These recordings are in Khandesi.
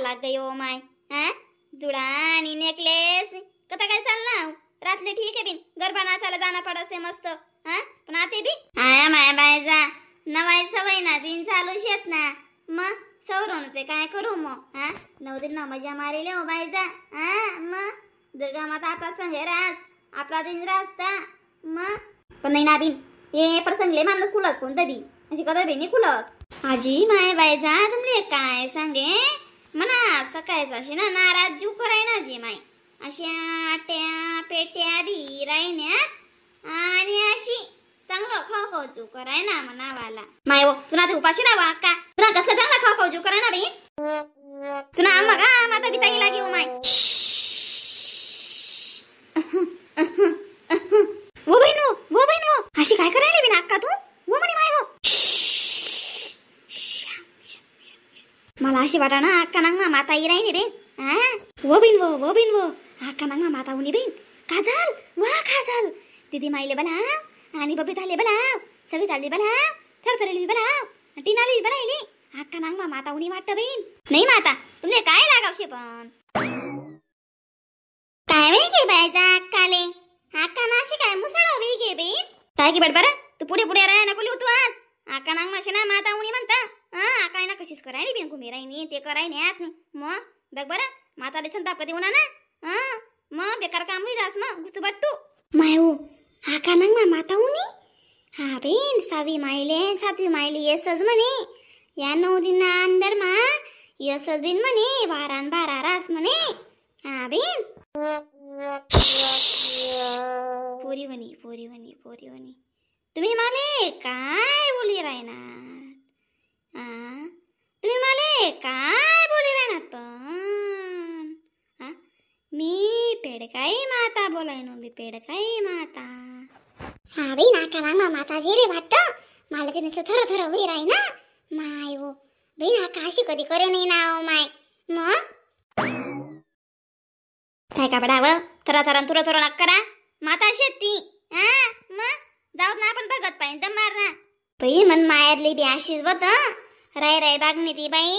लाग गई ओ my. हा जुडा आणि नेकलेस कथा काय चालना रातले ठीक आहे बिन गरबा नाचायला जाणं पडसे मस्त. हा पण आते बी आया माय बायजा नवाय सवय ना दिन चालू शेत ना मग सवरून ते काय करू मग. हा 9 दिन ना मजा मारिले हो बायजा. हा मग दुर्गा माता आपला संग रास आपला दिन रास्ता मग पण नाही ना बिन ए प्रसंगले माणूस खुलस कोणतं बी अशी कदा बी नाही खुलस. आजी माय बायजा तुमले काय सांगे म्हणा सकाळच अशी ना नाराज जीव कराय ना जी माय अशा आट्या पेट्या बी रायन्या आणि अशी चांगलं खाऊ खाऊ जीव कराय ना म्हणावाला. माय वो तुला ते उपाशी राहा का तुला कसं चांगला खाऊ खाऊ जीव कराय ना बाई तुला आम्हा का माता बिताई लागे हो माय. वो बहीण वो बहीण वो अशी काय करायला बिना अक्का तू वो म्हणे माय हो मला अशी वाटा ना अक्का नांग माता आई राहिली बेन. हा वो बहीण वो वो बहीण वो अक्का नांग माता उनी बेन काजल वा काजल दीदी माईले बलाव आणि बबिताले बलाव सविताले बलाव थरथरेली बलाव टीनाली बलायली अक्का नांग माता उनी वाटत बहीण. नाही माता तुमने काय लागावशे पण काय वेगे बायजा अक्काले अक्का नाशी काय मुसळ वेगे बेन काय की बडबर तू पुढे पुढे राय नको लिहू तू आज आका नांग माशे ना माता उनी म्हणता. हा आका ना कशीच करायनी बिन घुमी राहिनी ते करायनी आत नाही मग बघ बरं माता संताप देऊ ना. हा मग बेकार काम होई जास मग घुसू बट्टू my हो आका नांग मा माता उनी. हा बेन 6वी मायले 7वी मायले येसच म्हणे या 9 दिन अंदर मा येसच बिन म्हणे वारान बारा रास म्हणे. हा बेन पोरी वनी पोरी वनी पोरी वनी तुम्ही माले काय बोली रायनात. हा तुम्ही माले काय बोली रायनात पण हा मी पेडकाई माता बोलायनो मी पेडकाई माता. हा बाई नाका नांग माता जे रे वाटत मला ते नुसतं थर थर होई राय ना my हो बाई नाका अशी कधी करे नाही ना हो my मग काय का बडावं थरा थरा तुरा थरा करा माता शेती. हा मग जाऊत ना आपण बघत पाहिजे दम मार ना बाई मन मायरली बी अशीच बत राय राय बागणी ती बाई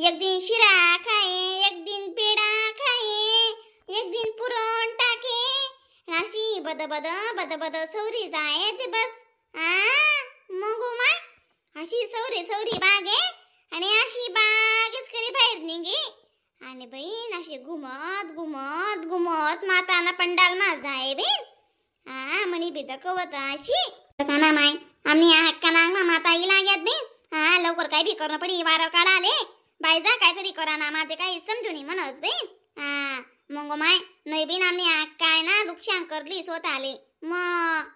एक दिन शिरा खाये एक दिन पेढा खाये एक दिन पुरण टाके अशी बद बद बद बद सौरी जाय ते बस. हा मग माय अशी सौरी सौरी बागे आणि अशी बागेच करी बाहेर निघे आणि बहीण अशी घुमत घुमत घुमत माताना पंडाल माझा आहे बहीण. हा म्हणी बी दकवत अशी काना माय आम्ही हक्का नांग माता आई लाग्यात बहीण. हा लवकर काय बी करणं पडी वारं काढाले बायजा काहीतरी करा ना माझे काही समजून म्हणस बहीण. हा मग माय नाही बिन आम्ही काय ना नुकसान करली स्वतःले मग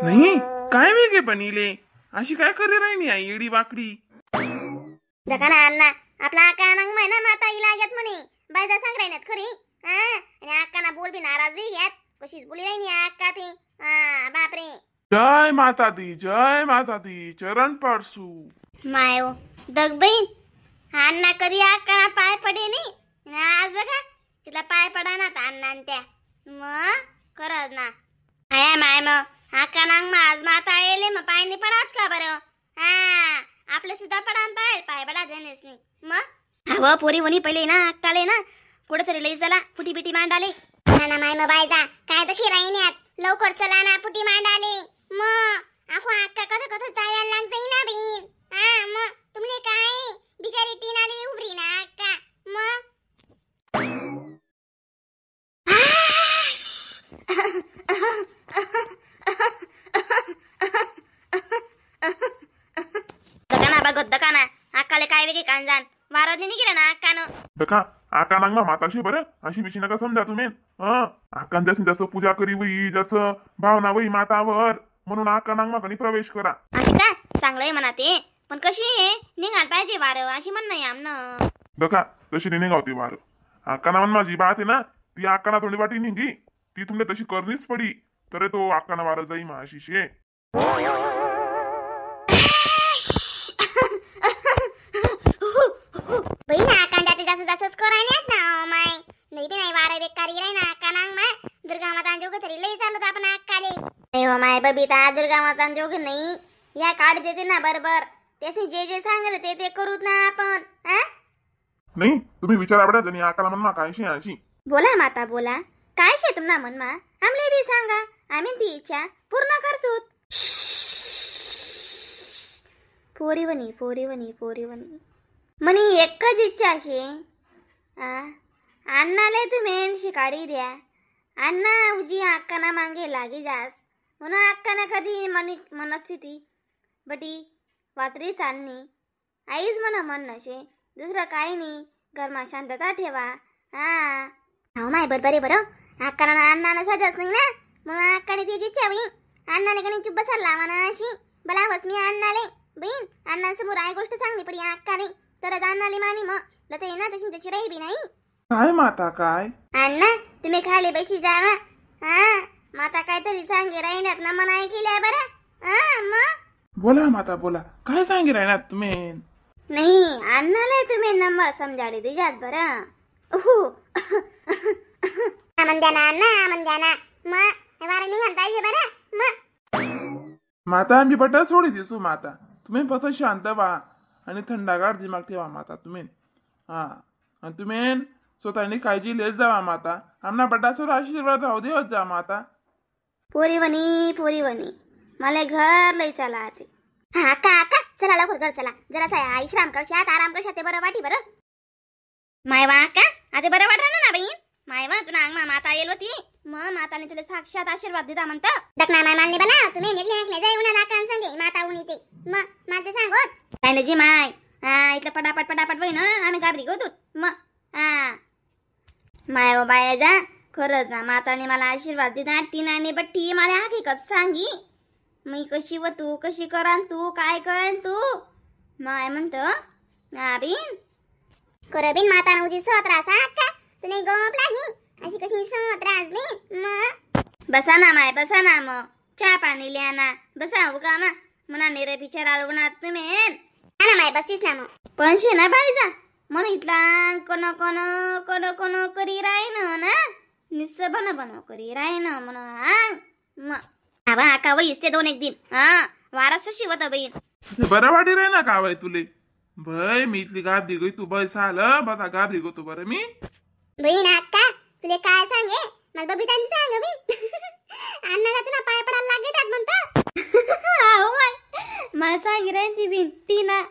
नाही काय वेगे बनिले अशी काय करे राहिनी आई इडी वाकडी दका ना अण्णा आपला आका नांग माय ना माता आई लाग्यात म्हणे बायजा सांग राहिण्यात खरी. हा आणि अक्का ना बोल बी नाराज बी घ्यात कशीच बोली राहिनी अक्का ती. हा बापरे जय माता दी जय माता दी चरण पडसू माय हो दग बहीण अण्णा कधी अक्का पाय पडे नाही आज का तिला पाय पडा ना अण्णा त्या मग खरंच ना आया माय मग अक्का नांग आज माता येले मग पाय नाही पडाच का बरं. हा आपले सुद्धा पडा पाय पाय पडा देणेच नाही मग हवं पोरी वनी पहिले ना अक्काले ना कुठं तरी लई चला फुटी बिटी मांडाले. ना ना माय मग बायजा काय तर खिराईन्यात लवकर चला ना फुटी मांडाले मग आखो अक्का कसं कसं चालायला लागतंय ना बहीण. हा मग तुमने काय बिचारी टीनाली उभरी ना अक्का मग दकाना बघत दकाना अक्काले काय वेगळे कांजान वारत नाही गेला ना अक्कानं दका आका नांग माताशी बरं अशी बिशी नका समजा तुम्ही. हा आकान जसं जसं पूजा करी वही जसं भावना वही मातावर म्हणून आका नांग कणी प्रवेश करा. अशी का चांगलंय म्हणा ते पण कशी आहे निघाल पाहिजे वार अशी म्हण नाही आमनं. दका तशी नाही निघावती वार आका ना माझी बात आहे ना ती आकाना थोडी वाटी निघी ती तुमने तशी करणीच पडी तर तो आकाना वार जाई मा अशी शे. बहीण आकान जाते जास्त जास्तच करायला ना माय नाही बी नाही वारा बेकारी राही ना अक्का नांग माय दुर्गा माता जोग तरी लई चालू आपण अक्काले. नाही हो माय बबिता दुर्गा माता जोग नाही या काढ देते ना बरोबर. त्यासनी जे जे सांगले ते ते करूत ना आपण. हा नाही तुम्ही विचारा बडा जणी आकाला मनमा काय शे अशी. बोला माता बोला, काय शे तुमना मनमा आमले बी सांगा, आम्ही ती इच्छा पूर्ण करसूत. पोरीवनी पोरीवनी पोरीवनी म्हणी एकच इच्छा शे, अण्णाले तुम्ही शिकाडी द्या, अण्णा उजी अक्काना मागे लागी जास म्हणून अक्काना कधी मनी मनस्थिती बटी वात्री चालणी आईच म्हणा म्हण नशे, दुसरं काही नाही. घरमा शांतता ठेवा. हा हो माय बरोबर आहे बरं, अक्काना अण्णानं सजाच नाही ना म्हणून अक्काने तिची इच्छा होई अण्णाने कणी चुप बसायला लावा ना अशी बलावच मी अण्णाले बहीण अण्णांसमोर आई गोष्ट सांगली पडी अक्काने तरच अण्णाले मानी मग लता ना तशी तशी राही बी नाही. काय माता काय अण्णा तुम्ही खाली बशी जावा. हा माता काहीतरी सांगे राहिण्यात ना मना ऐकल्या बरं. हा मग बोला माता बोला, काय सांगे राहणार तुम्ही? नाही अण्णाला तुम्ही नंबर समजाडे दिजात बरं. हो आमन द्या ना अण्णा, आमन द्या ना, मग वारा निघाल पाहिजे बरं. मग माता आम्ही बटा सोडी दिसू माता, तुम्ही फक्त शांत व्हा आणि थंडागार दिमाग ठेवा माता तुम्ही. हा आणि तुम्ही स्वतःनी काळजी लेत जावा माता, आमना बटासोर आशीर्वाद राहू दे जा माता. पोरीवणी पोरीवणी मला घर लई चला आते. हा अक्का अक्का चला लवकर घर चला, जरासा विश्राम करशात आराम करशात ते बरं वाटी बरं. मायवा अक्का आता बरं वाटलं ना बहीण? मायवा तुला अंगमा माता येल होती मग माताने तुला साक्षात आशीर्वाद दिला म्हणतं. डकना माय मानले बला तुम्ही निघले ऐकले जाय उन्हा दाकान सांगे माता उनी ते मग माते सांगोत काय नाही जी माय. हा इथलं पटापट पटापट होई ना आम्ही घाबरी गो मग. हा माय ओ बाया जा खरंच ना माताने मला आशीर्वाद दिला टीनाने बट्टी मला हकीकत सांगी मी कशी व तू कशी करान तू काय करान तू माय म्हणतं हा बिन खरं बिन माता उदी त्रास अक्का तुने गप लागी अशी कशी त्रास बिन. मग बसा ना माय बसा ना, मग चहा पाणी लिहा ना बसा उगा मा म्हणा निरे बिचार आलवणार तुम्ही. हा ना माय बसतीस ना मग. पण शे ना बाईजा म्हणून इथला कोण कोण कोण कोण करी राहीन ना निस्स बन बन करी राहीन म्हणून हा मग आवा आका वहीस ते दोन एक दिन हा वारास शिवत बहीण बरं वाटी रे ना कावाय तुले भय मी इथली गाबरी गई तू बस आलं बसा गाबरी गो तू बरं मी. बहीण अक्का तुले काय सांगे मला बबितानी सांग बी अण्णाला तुला पाय पडायला लागेतात म्हणतो. हो माय मला सांगी राहीन ती बिन टीना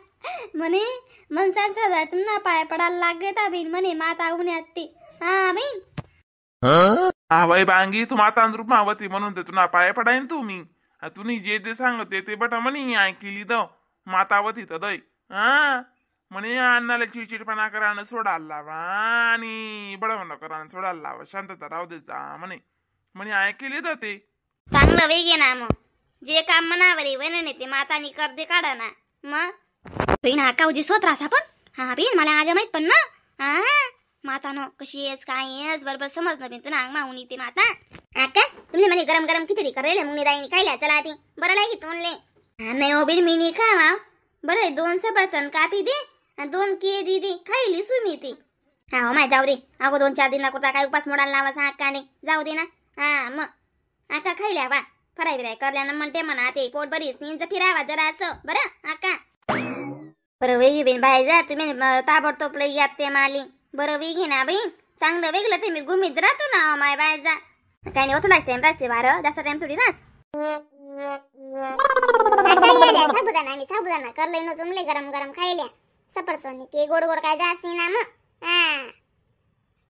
म्हणे मनसा सदा तुमना पाय पडायला लागेता बिन म्हणे माता उन्यात ते. हा बहीण हा बाई बांगी तू माता रूप मावती म्हणून ते तुला पाय पडाईन तू मी तुम्ही जे ते सांगते ते बटा म्हणे ऐकली the मातावती तर दय. हा म्हणे अण्णाला चिडचिडपणा करानं सोडायला लावा आणि बडबड करानं सोडायला लावा, शांतता राहू दे जा म्हणे म्हणे ऐकली तर ते चांगलं वेगे ना मग जे काम म्हणावर वैन ते मातानी कर दे काढा ना मग बहीण हा काऊजी स्वत रासा पण. हा बहीण मला आज माहित पण ना हा मातानं कशी येस काय येस बरोबर समजलं बिन तुला अंग माऊन येते माता. अक्का तुम्ही म्हणे गरम गरम खिचडी करेल मुंगणी दाईनी खायला चला ती बरं लागी तोंडले. हा नाही हो बिन मी नाही खावा बरं 2 सफरचंद कापी दे आणि 2 केळी दे खाईली सुमी ती. हा हो माय जाऊ दे अगो 2-4 दिन कुठं काय उपास मोडायला लावा अक्काने जाऊ दे ना. हा मग अक्का खाईल्या वा फराय बिराय करल्यानं म्हणते म्हणा ते पोट बरीच नींच फिरावा जरा असं बरं अक्का. बरं वेगी बिन बाहेर जा तुम्ही ताबडतोब लई घ्या ते माली बरं वेगी ना बहीण चांगलं वेगलं ते मी घुमीत राहतो ना माय बाहेर जा काही नाही थोडाच टाइम राहते बारं जास्त टाइम थोडी राहत. साबुदाणा आम्ही साबुदाणा करलोय ना तुमले गरम गरम खायल्या सफरचंद ते गोड गोड काय जास्त ना मग. हा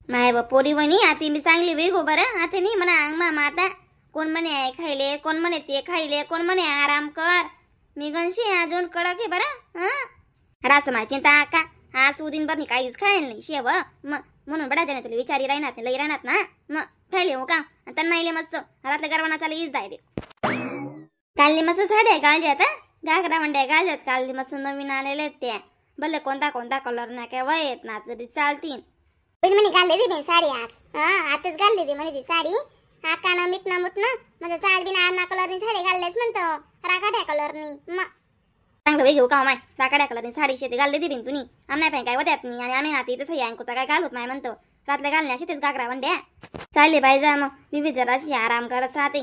माय बा पोरी वणी आता मी चांगली वेगो बरं आता नाही म्हणा अंगमा माता कोण म्हणे आहे खायले कोण म्हणे ते खायले कोण म्हणे आराम कर मी गणशी अजून कडक आहे बरं. हा रास माय चिंता का हा सुदिन बरं काहीच खायला नाही शेव मग म्हणून बडा जण तुला विचारी राहणार लई राहणार ना मग खायले हो का त्यांना इले मस्त रातल्या गरवाना चाले ईज जाय दे कालली मस्त साड्या घालज्यात घागरा मंड्या घालज्यात कालली मस्त नवीन आलेले त्या भले कोणता कोणता कलर ना काय वय येत ना तरी चालतील. बहीण म्हणे घालली ती साडी आज हा आताच घालली ती म्हणे ती साडी आकानं मिटणं मुटणं म्हणजे चाल बिन आरना कलरनी साडी घाललेच म्हणतो राखाड्या कलरनी. मग चांगलं वेग घेऊ का माय राखाड्या कलरनी साडी शेती घालली ती बिन तुनी आमना पाय काय वद्यात नाही आणि आम्ही नाती तसं यांकुता काय घालूत माय म्हणतो रातल्या घालण्या शेतीच घागरा वंड्या चालले पाहिजे मग मी बी जराशी आराम करत राहते.